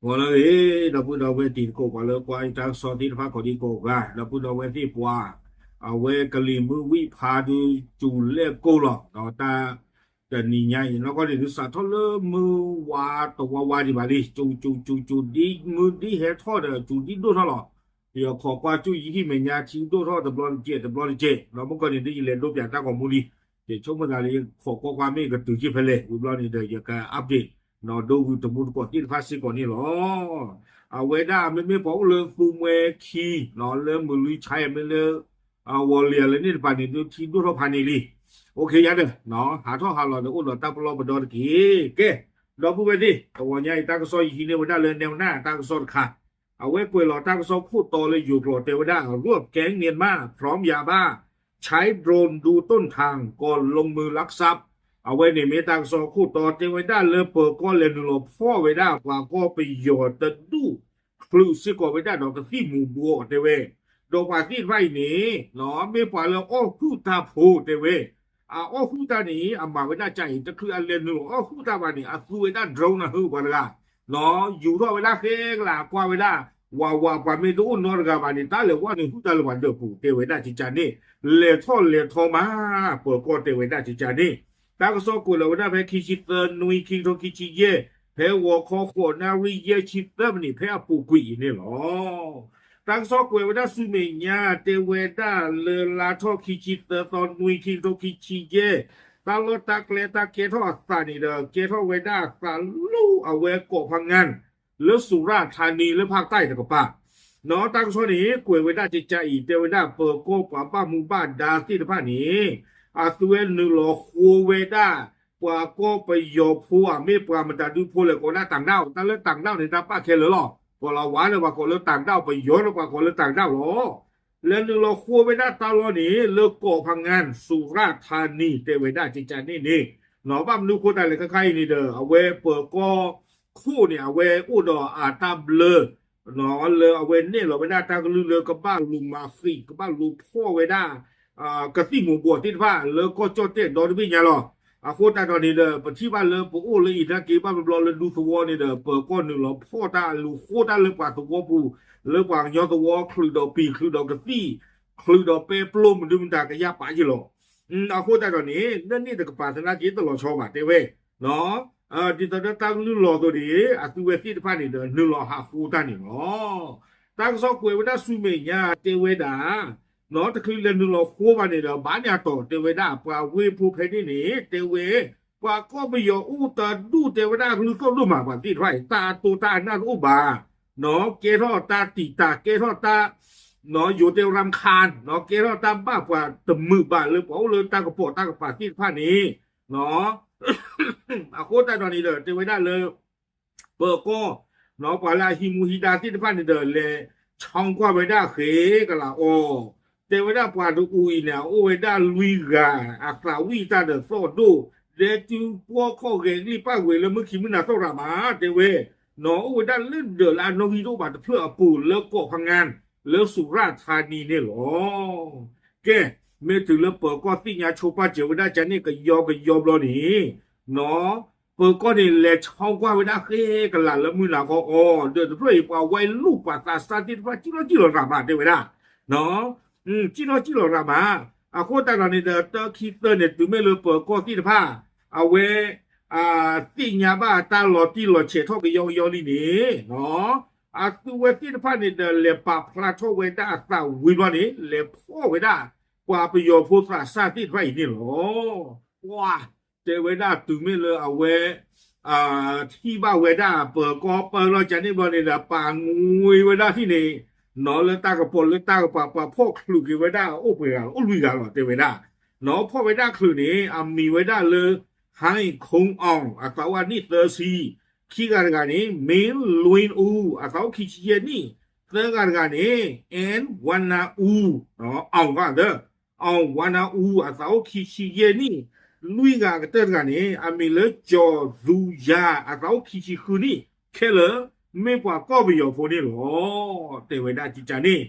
ဂီၤလၢအဂ့ၤ ဒီပုၢ်ဒီဝဲၢ်တံၤသကိး ပှၤလၢကွၢ်တၢ်ကစီၣ်သ့ၣ်တဖၣ် ကိးဒံကိးဂၤ ဒီပုၢ်ဒီဝဲၢ်သ့ၣ်ပှၤ အဝဲကလံၤမုၢ်ဝံၣ်ဖးဒိၣ် စူၤလဲၣ်ကိၢ်လီၤ ဒီးတၢ်တနံၤညါအံၤ နီၢ်ကီၢ်န့ၣ် ဒုးစးထီၣ်လၢမုၢ်ဝါတဝါဝါဒံးဘၣ်လံ စူၤစူၤစူၤစူၤ ဒ်မုၢ်ဒ်ဟဲထီၣ်ဒီး စူၤဒ်ဒိၣ်ထီၣ်လီၤ. ယခိးကွၢ်စူၣ်ယဟံၣ်မဲာ်ညါ ထံဒိၣ်ထီၣ်တဘျီတကဲး တဘျီတကဲး ဒီးမုၢ်ကီၢ်န့ၣ် ဒ်ယလဲၤဒိပၠးတၢ်ဂီၤမူလံ ယဆိကမိၣ်သးလၢယခိးကွၢ်ကွၢ်မ့ၢ်ကတုၤက့ၤဖဲလဲၣ် ဝံၤဘျီန့ၣ်ဒီး ယက update ဒီးဒိဂုၤတမူတကိးသ့ၣ်တဖၣ်စ့ၢ်ကီးန့ၣ်လီၤ. အဝဲဒၣ်မ့မ့ၢ်ပှၤအိၣ်လၢသူမှဲခံ လၢမုၢ်လွံၢ်ဆါ မ့ၢ်လၢ ဝီၤလံၤလၢန့ၣ်တပၤန့ၣ် ဒုးထံဒိၣ်ထီၣ်ဖးန့ၣ်လံ အိၣ်ခ့ယါဒီး ဟးထီၣ်ဟးလီၤဒီးအိၣ်ဒီးတၢ်ပလီၢ်ပဒီတက့ၢ်. ကဲ ဒီပုၢ်ဝဲၢ်သ့ၣ် တဂီၤညါအံၤတၢ်ကစီၣ်ယဟံးန့ၢ်ဝဲဒၣ်လၢ แนวหน้า တၢ်ကစီၣ်တခါ အဝဲကွဲးလီၤတၢ်ကစီၣ်ခိၣ်တီလၢယိၤကျိာ်တဲဝဲဒၣ် รวบแก๊งเมียนมาพร้อมยาบ้า ใช้โดรนดูต้นทางก่อนลงมือลักทรัพย์ အဝဲန့ၣ်မ့ၢ်တၢ်ကစီၣ်ခိၣ်တီတဲဝဲဒၣ်လၢပၢၤကီၢ်လဲၤနုာ်လီၤဖီၣ်ဝဲဒၣ် ပှၤကီၢ်ပယီၤတဒူၣ်ချုးစ့ၢ်ကီးဝဲဒၣ်ဒီးကသံၣ်မူၤဘှီးတဲဝဲ ဒီးပှၤသ့ၣ်တဖၣ်အံၤန့ၣ် မ့ၢ်ပှၤလၢအီၣ်ဟုၣ်တၢ်ဖိတဲဝဲ အအီၣ်ဟုၣ်တၢ်န့ၣ် အမၤဝဲဒၣ်ကါအံၤ တချုးအလဲၤနုာ်လီၤအီၣ်ဟုၣ်တၢ်ဘၣ်န့ၣ် အသူဝဲဒၣ် drone နၢ်ဟူပှၤတဂၤ ယူၤထီၣ်ဝဲဒၣ်ဃဲကလးကွၢ်ဝဲဒၣ် ဝးဝးပှၤမ့ၢ်တအိၣ်နီတဂၤဘၣ်န့ၣ် တၢ်လဲၤဝဲနုာ်ဟုၣ်တၢ်လၢပှၤဒၢးပူၤတဲဝဲဒၣ်ကကန့ၣ် လဲၤထီၣ်လဲၤထီမး ပၢၤကီၢ်တဲဝဲဒၣ်ကကန့ၣ် တၢ်ကစီၣ်ကွဲးလီၤဝဲဒၣ်ဖဲခံဆံသၢနွံ ခံကထိခံဆံယဲၢ် ဖဲဂီၤခီဃိးနၣ်ရံၣ်ယဲၢ်ဆံသၢမံးနံး ဖဲအပူၤကွံာ်အံၤန့ၣ်လီၤ. တၢ်ကစီၣ်ကွဲးဝဲဒၣ်ဆူမဲာ်ညါ တဲဝဲဒၣ်လၢလါထီၣ်ခံဆံသၢသီနွံ ခံကထိခံဆံယဲၢ် တၢ်လီၢ်တၢ်ကျဲတၢ်ကဲထီၣ်အသးန့ၣ်ဒီး ကဲထီၣ်ဝဲဒၣ်အသးလၢအဝဲကီးဖးငါ လၢစူၤရၣ်ထါနံၤလၢဖးတၢ်အံၤတကပၤ နီၢ်တၢ်ကစီၣ်န့ၣ် ကွဲးဝဲဒၣ်ကကအံၤ တဲဝဲဒၣ်ပၢၤကီၢ်ပှၤဘၣ်မူဘၣ်ဒါသ့ၣ်တဖၣ်န့ၣ် အသုဝဲနုာ်လီၤဃိဝဲဒၣ် ပှၤကီၢ်ပယီၤဖိဧါ မ့ၢ်ပှၤမတၤဒုဖိလဲၣ် ကိးဒၣ်တၢ်ကၠီၣ် တၢ်လၢတၢ်ကၠီၣ်န့ၣ် တၢ်ပာ်ခဲလၢာ်လီၤ. ပှၤလီၤဝါဒီးပှၤကိးလၢတၢ်ကၠီၣ် ပယီၤဒီးပှၤကိးလၢတၢ်ကၠီၣ်လီၤ. လဲၤနုာ်လီၤဃိဝဲဒၣ်တၢ်လီၢ်န့ၣ် လၢကီးဖးငါ စူၤရၣ်ထါနံၤ တဲဝဲဒၣ်ကကန့ၣ်န့ၣ် နီၢ်ဘၣ်မနုၤဃိတၢ်လဲၣ်ခဲခါအံၤန့ၣ်ဒီး အဝဲပၢၤကီၢ်ခိၣ်န့ၣ် အဝဲအိၣ်ဒီးအတၢ်ဘျၢ လၢအဝဲနဲၣ်လီၤဝဲဒၣ်တၢ်ကလုၢ်လၢကဘၣ်လူၤမၤဃံး ကဘၣ်လူၤဖီၣ်ဝဲဒၣ် ကသံၣ်မူၤဘှီးသ့ၣ်တဖၣ်လၢကီၢ်ကၠီၣ်တဲၣ်ဒီတဘ့ၣ်ညါလီၤ. အဃိသတးဒီးန့ၣ်ဒီး ပထံၣ်ဘၣ်လၢပအိၣ်လၢအံၤနာ်က့ ဘၣ်ဘျီဘျီလၢဒူသဝီန့ၣ်ဒီး ပၢၤကီၢ်နုာ်လီၤဖီၣ်တၢ်လူၤဃိတၢ်လၢပှၤသဝီပူၤ လၢပှၤကညီသဝီ ချုးဒီးပံၤ ချုးဒီးကသံၣ် ချုးဒီးပဲပျိမနုၤမတၤကယၢ်ပာ်ယ့ၢ်လီၤ. အဃိသတးဒီးန့ၣ် လၢန့ၣ်တကပၤသနာ်က့တလီၤဆီဘၣ်တဲဝဲ ဒ်သိးဒီးတၢ်ကလုၢ်လီၤသိးန့ၣ် အသုဝဲသ့ၣ်တဖၣ်န့ၣ်ဒီး နုာ်လီၤဟးဃိတၢ်န့ၣ်လီၤ. တၢ်ကစီၣ်ကွဲးဝဲဒၣ်ဆူမဲာ်ညါတဲဝဲဒၣ် နီၢ်တချုးလဲၤနုာ်လီၤဃိဘၣ်န့ၣ်ဒီး ဘၣ်န့ၣ်အတီၢ်တဲဝဲဒၣ် ပှၤဝ့ၢ်ဖိဖဲန့ၣ်န့ၣ် တဲဝဲ ပှၤကီၢ်ပယီၤအိၣ်တဒူၣ်တဲဝဲဒၣ်ကလုၢ်သိၣ်ဒိၣ်မး ပှၤသ့ၣ်တဖၣ်အံၤ တၢ်အတိၢ်တၢ်အနၢ်တအိၣ်ဘၣ် နီၢ်ကဲထီၣ်တၢ်တံာ်တာ် ကဲထီၣ်တၢ် နီၢ်ယိၤတဲရၣ်ခါ နီၢ်ကဲထီၣ်တၢ်ဘၣ်ပှၤတမုာ်ဘၣ်လၢပှၤအိၣ်လၢတၢ်ကပိာ်တၢ်ကပၤသ့ၣ်တဖၣ်န့ၣ် နီၢ် အဃိသတးဒီးန့ၣ်ဒီး တဲဝဲဒၣ်လၢ ပၢၤကီၢ် နီၢ်ပှၤလၢအဟံးမူဟံးဒါသ့ၣ်တဖၣ်န့ၣ်ဒီး လဲၤဆီကွၢ်ဝဲဒၣ်ဃဲကလးအီၤ တဲဝဲဒၣ်ပှၤတအူအံၤန့ၣ် အအိၣ်ဝဲဒၣ်လွံၢ်ဂၤ အသးဝံၣ်တၢ်ဒီးသိၣ်ဒိၣ် ဒဲတူၢ်ပှီၢ်ခီၣ်ဂဲၤကလံၣ်ပၣ်ဝဲလၢမုၢ်ခံမုၢ်နၤသီၣ်ရၤမး တဲဝဲ နီၢ်အိၣ်ဝဲဒၣ်လၢဒၢးလၢအနီၣ်ဂံၢ်တအိၣ်ဘၣ်တဖျၢၣ်အပူၤလၢကီးဖးငါ လၢစူၤရၣ်ထါနံၤန့ၣ်လီၤ. ကဲ မ့ၢ်တုၤလၢပၢၤကီၢ်သ့ၣ်ညါဆိပာ်စၢၤဝဲဒၣ်ကန့ၣ်ကယီကယီဘျီန့ၣ် နီၢ် ပၢၤကီၢ်န့ၣ်လဲၤဆီကွၢ်ဝဲဒၣ်ဃဲကလးလၢမုၢ်နၤခီအီၤ ဒၢးတဖျၢၣ်အံၤ ပှၤဝဲလူၢ်ပှၤသးစၢ်သ့ၣ်တဖၣ် ကံၣ်ထီၣ်ကံၣ်လီၤရၤမး တဲဝဲဒၣ် ကံၣ်ထီၣ်ကံၣ်လီၤရၤမး အဃိသတးဒီးန့ၣ်ဒီး တၢ်ခံသၢန့ၣ် တုၤမ့ၢ်လၢပၢၤကီၢ်သ့ၣ်တဖၣ် အဝဲ သ့ၣ်ညါဘၣ်တၢ်လီၤတံၢ်လီၤဆဲးထီၣ်ကယီကယီလံန့ၣ် အသုဝဲသ့ၣ်တဖၣ်န့ၣ်ဒီး လဲၤပာ်ဖျါထီၣ်ဝဲဒၣ်အသးဝံၤဘျီန့ၣ် လဲၤဖီၣ်ဝဲဒၣ် ပှၤပယီၤဖိသးစၢ်သ့ၣ်တဖၣ်အံၤန့ၣ်လီၤ. ပှၤတဲဝဲဒၣ်တုၤမ့ၢ်လၢအဝဲ ထံၣ်ဘၣ်ဝဲဒၣ်ပၢၤကီၢ်ပၢလီၤကန့ၣ်ဘျီန့ၣ်ဒီး ပာ်ငွေဝဲဒၣ်ထံၣ်န့ၣ် နီၢ်လၢတၢ်ကပီၤလၢတၢ်ကပၤ ပှၤဖီၣ်ချုးက့ၤဝဲဒၣ်အိၣ်ပှဲၤဂၤလီၤ အိၣ်လွံၢ်ဂၤလီၤ တဲဝဲဒၣ် နီၢ်ဖီၣ်ဝဲဒၣ်ချုးန့ၣ် အမံၤဝဲဒၣ်လၢ ဟါအံၤ ခိၣ်အီၣ် အသးအိၣ်အနံၣ်သၢဆံ ခံဂၤတဂၤန့ၣ် မ့ၢ်လွံၢ်အူ အသးအိၣ်ခံဆံယဲၢ်နံၣ် သၢဂၤတဂၤန့ၣ် အဲၣ်ဝါနါအူ အီၣ်ဝါ အီၣ်ဝါနါအူ အသးအိၣ်ခံဆံယဲၢ်နံၣ် လွံၢ်ဂၤကတၢၢ်တဂၤန့ၣ် အမံၤလၢကၠီၤသူယၤ အသးအိၣ်ခံဆံဃုနံၣ် ခဲလၢာ် မ့ၢ်ပှၤကီၢ်ပယီၤဖိန့ၣ်လီၤ. တဲဝဲဒၣ်ကကန့ၣ်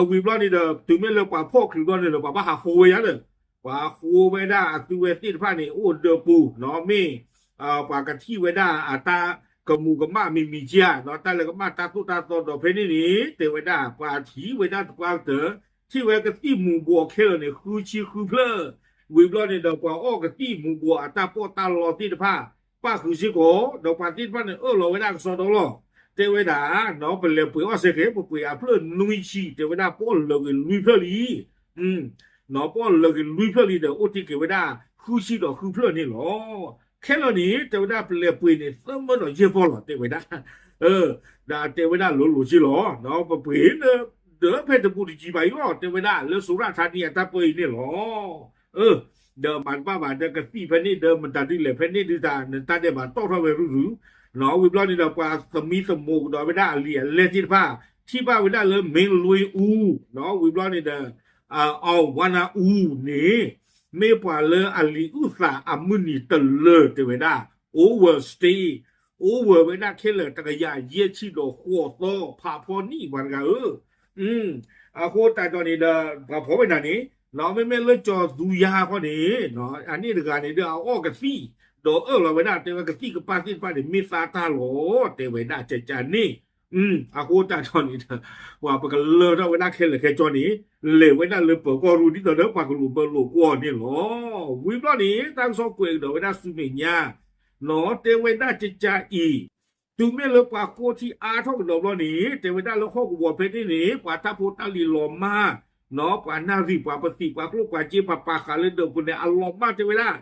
ဝံၤဘျီန့ၣ်ဒီး တုၤမ့ၢ်လၢပှၤဖီၣ်ချုးဘျီန့ၣ်ဒီး ပှၤဘၣ်ဟးဃိဝဲယါလၢ ပှၤဃိဝဲဒၣ်အသုဝဲသ့ၣ်တဖၣ်န့ၣ် အိၣ်ဒၢးပူၤ နီၢ်မ့ၢ် ပှၤကထံၣ်ဝဲဒၣ်အတၢ် ကမူၤကမၣ်မံၤမံၤက့ဧါ, ဒီးတၢ်လၢကမၣ်တၢ်သိၣ်တၢ်သီဒီးဖဲန့ၣ်န့ၣ် တဲဝဲဒၣ် ပှၤထံၣ်ဝဲဒၣ်သပှၢ်ကတၢၢ် ထံၣ်ဝဲကသံၣ်မူၤဘှီးခဲလၢာ်န့ၣ် ဃုဆံဃုဖျၢၣ်, ဝံၤဘျီန့ၣ်ဒီး ပှၤအီၣ်ကသံၣ်မူၤဘှီးအတၢ်ပီးတၢ်လီသ့ၣ်တဖၣ် ပၣ်ဃုာ်စ့ၢ်ကီး, ဒီးပှၤသ့ၣ်တဖၣ်န့ၣ် အၢၣ်လီၤဝဲဒၣ်ကစီဒီလီၤ. တဲဝဲဒၣ် နီၢ် ပလဲၤပှ့ၤအီၣ်စဲဃဲ ပပှ့ၤအဖျၢၣ်နွံဆံ တဲဝဲဒၣ် ပအီၣ်လၢာ်ဂ့ၤလွံၢ်ဖျၢၣ်လံ နီၢ် ပအီၣ်လၢာ်ဂ့ၤလွံၢ်ဖျၢၣ်လံဒီး အိၣ်တ့ၢ်က့ၤဝဲဒၣ် ဃုဆံဒီးဃုဖျၢၣ်န့ၣ်လီၤ. ခဲလၢာ်န့ၣ် တဲဝဲဒၣ် ပလဲၤပှ့ၤန့ၣ် သၢမၢဒီးယဲၢ်ပီၢ်လီၤ တဲဝဲဒၣ်, ဒီးတဲဝဲဒၣ်လိၤလိၤက့လီၤ, ပပှ့ၤလၢ ဒီးဖဲတဘူးတကံဘၣ်အံၤလီၤ တဲဝဲဒၣ် လၢစူၤရၣ်ထါနံအတၢ်ပၢအံၤန့ၣ်လီၤ. ဒီးမၤတဘၣ်ဘၣ် ဒီးကသံၣ်ဖဲန့ၣ် ဒီးမတၤဒုလဲၣ်ဖဲန့ၣ်ဒုတၢ် နတၢ်ဒဲးဘးတီၣ်ထီၣ်ဝဲရုၢ်ရုၢ်, နီၢ် ဝံၤဘျီန့ၣ်ဒီး ပှၤသမံသမိးကဒီးဝဲဒၣ်အလံာ်အလဲၢ်သ့ၣ်တဖၣ် ထံၣ်ဘၣ်ဝဲဒၣ်လၢ မ့ၢ်လွံၢ်အူ, နီၢ် ဝံၤဘျီန့ၣ်ဒီး အဝါနၢ်အူန့ၣ် မ့ၢ်ပှၤလၢအလံာ်အုၣ်သးအမုၢ်နံၤတလၢာ် တဲဝဲဒၣ် overstay, over ဝဲဒၣ်ခဲလၢာ် တကယၤယဲၢ်ဆံဒီးဃိးသီ ဖးဖီနံၣ် ပှၤတဂၤဧၢ, အဃိသတးဒီးန့ၣ်ဒီး ပှၤဖီၣ်ဝဲဒၣ်န့ၣ် နီၢ် မ့မ့ၢ်လၢကၠီၤသူယါခီန့ၣ် နီၢ် အန့ၣ်တဂၤန့ၣ်ဒီး အအီၣ်ကသံၣ် ဒီးအၢၣ်လီၤဝဲဒၣ် တဲဝဲကသံၣ်ကပၣ်သ့ၣ်တဖၣ်န့ၣ် မ့ၢ်သါတၢ်လီၤ တဲဝဲဒၣ်ကကန့ၣ်, အဃိသတးဒီးန့ၣ်ဒီး ပှၤပကလၢထီၣ်ဝဲဒၣ်ခဲလၢာ်ခဲဆ့န့ၣ် လဲၤဝဲဒၣ်လၢပၢၤကီၢ်ရူၢ် ဒ်သိးဒီးပှၤကလူးဘၢလိာ်ကွီၢ်န့ၣ်လီၤ. ဝံၤဘျီန့ၣ် တၢ်ကစီၣ်ကွဲးကဒီးဝဲဒၣ်ဆူမဲာ်ညါ နီၢ် တဲဝဲဒၣ်ကကအံၤ တုၤမ့ၢ်လၢပှၤကိးထံအါထီၣ်ကဒီးဘျီန့ၣ် တဲဝဲဒၣ်လၢဟီၣ်ကဝီၤဖဲန့ၣ်န့ၣ် ပှၤတၢ်ဖိတၢ်လံၤလီၤမၢ်, နီၢ် ပှၤနၣ်ရံၣ် ပှၤပသံၣ် ပှၤကျိၣ်ပှၤစ့ ပှၤပာ်ဃာ်လၢဒၢးပူၤန့ၣ် အလီၤမၢ်တဲဝဲဒၣ်.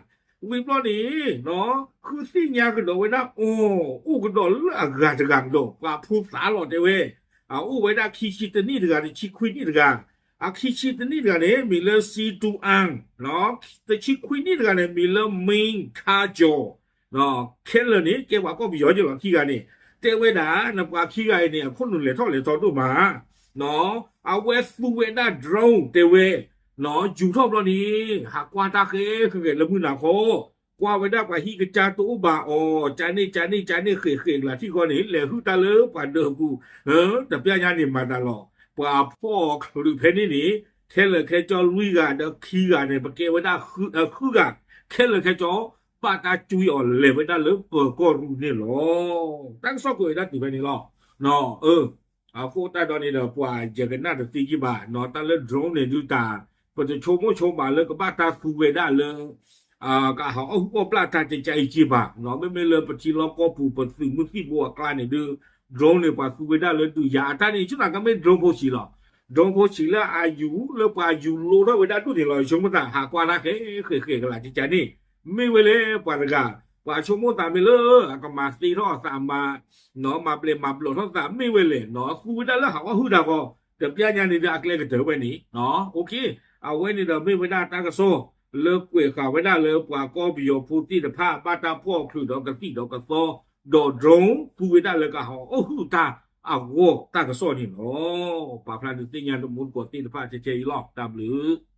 ဝံၤဘျီန့ၣ် နီၢ် ဃုသ့ၣ်ညါကဒီးဝဲဒၣ်အီၤ အိၣ်ကဒီးလၢအဂၤတဂၤကဒီး ပှၤဖိသၣ်လီၤတဲဝဲ, အအိၣ်ဝဲဒၣ်ခံဆံတနံၣ်တဂၤ တဆံခွံနံၣ်တဂၤ, အခံဆံတနံၣ်တဂၤန့ၣ် မံၤလၢ စံတူအၣ်, နီၢ် တဆံခွံနံၣ်တဂၤန့ၣ် မံၤလၢ မ့ၣ်ခါကၠီၤ ခဲလၢာ်န့ၣ် ကဲပှၤကီၢ်ပယီၤက့လီၤ ခံဂၤန့ၣ်, တဲဝဲဒၣ် နပှၤခံဂၤအံၤန့ၣ် အခိၣ်နူာ်လဲၤထီၣ်လဲၤထီဒိၣ်မး, နီၢ် အဝဲသူဝဲဒၣ် drone တဲဝဲ, နီၢ် ယူၤထီၣ်ဘျီန့ၣ် ဟးကွၢ်တၢ်ဃဲဃဲဃဲလၢမုၢ်နၤခီ, ကွၢ်ဝဲဒၣ်ပှၤဟံၣ်ကစၢ်တအိၣ်ဘၣ်အီၤ, ကန့ၣ်ကန့ၣ်ကန့ၣ်ဃဲဃဲကလၤထံၣ်ဃီန့ၣ် လဲၤဟုၣ်တၢ်လၢပှၤဒၢးပူၤ, တပျၢ်ညါန့ၣ်မၤတၢ်လီၤ. ပှၤဖီၣ်ချုးဖဲန့ၣ်န့ၣ် ခဲလၢာ်ခဲဆ့လွံၢ်ဂၤဒီးခံဂၤန့ၣ် ပကဲဝဲဒၣ်ဃုဂၤ, ခဲလၢာ်ခဲဆ့ ဘၣ်တၢ်ကွံအီၤလဲၤဝဲဒၣ်လၢပၢၤကီၢ်ရူၢ်န့ၣ်လီၤ. တၢ်ကစီၣ်ကွဲးဝဲဒၣ်တုၤဖဲန့ၣ်လီၤ. အဃိသတးဒီးန့ၣ်ဒီး ပှၤယကနၣ်တသ့က့ဘၣ်, နီၢ် တၢ်လၢ drone န့ၣ်ဒုးတၢ် ပတဆိကမိၣ်ဆိကမးလၢကဘၣ်တၢ်သူဝဲဒၣ်လၢ ကဟးအီၣ်ဟုၣ်အီၣ်ပျၢ်တၢ်ကကဲအံၤက့ဘၣ်, နီၢ် မ့မ့ၢ်လၢပထံလီၢ်ကီၢ်ပူၤ ပသုးမုၢ်သံၣ်ဘိအကျါန့ၣ်ဒုး drone န့ၣ် ပှၤသူဝဲဒၣ်လၢဒုးယၤအတၢ်န့ၣ် ဆ့ၣ်နီၤကမ့ၢ် drone ဖိဆံးလီၤ. drone ဖိဆံးလၢအယူၤ လၢပှၤယူၤလိထီၣ်ဝဲဒၣ်ဒူၣ်န့ၣ်လီၤ. ဆိကမိၣ်သး ဟးကွၢ်တၢ်ဃဲဃဲဃဲကလၤကကန့ၣ် မ့ၢ်ဝဲလဲၣ်ပှၤတဂၤ, ပှၤဆိကမိၣ်သးမ့ၢ်လၢအကမၤသ့ထီၣ်အသးမၤ နီၢ် မၤဘျဲးမၤဘျီးထီၣ်သးမ့ၢ်ဝဲလဲၣ်, နီၢ် သူဝဲဒၣ်လၢဟးအီၣ်ဟုၣ်တၢ်ဃီ တပျၢ်ညါန့ၣ်ဒီးအကျဲကတၢၢ်ဝဲန့ၣ်, နီၢ် အဝဲန့ၣ်ဒီးမ့ၢ်ဝဲဒၣ်တၢ်ကစီၣ် လၢကွဲးဃာ်ဝဲဒၣ်လၢပှၤကီၢ်ပယီၤဖိသ့ၣ်တဖၣ် ဘၣ်တၢ်ဖီၣ်ချုးဒီးကသံၣ်ဒီးကသီ ဒီး drone သူဝဲဒၣ်လၢကဟးအီၣ်ဟုၣ်တၢ်အဂီၢ်တၢ်ကစီၣ်န့ၣ်လီၤ. ပာ်ဖျါဒုးသ့ၣ်ညါတမူတကိးသ့ၣ်တဖၣ်ထဲထဲအံၤလီၤ. တၢ်ဘျုး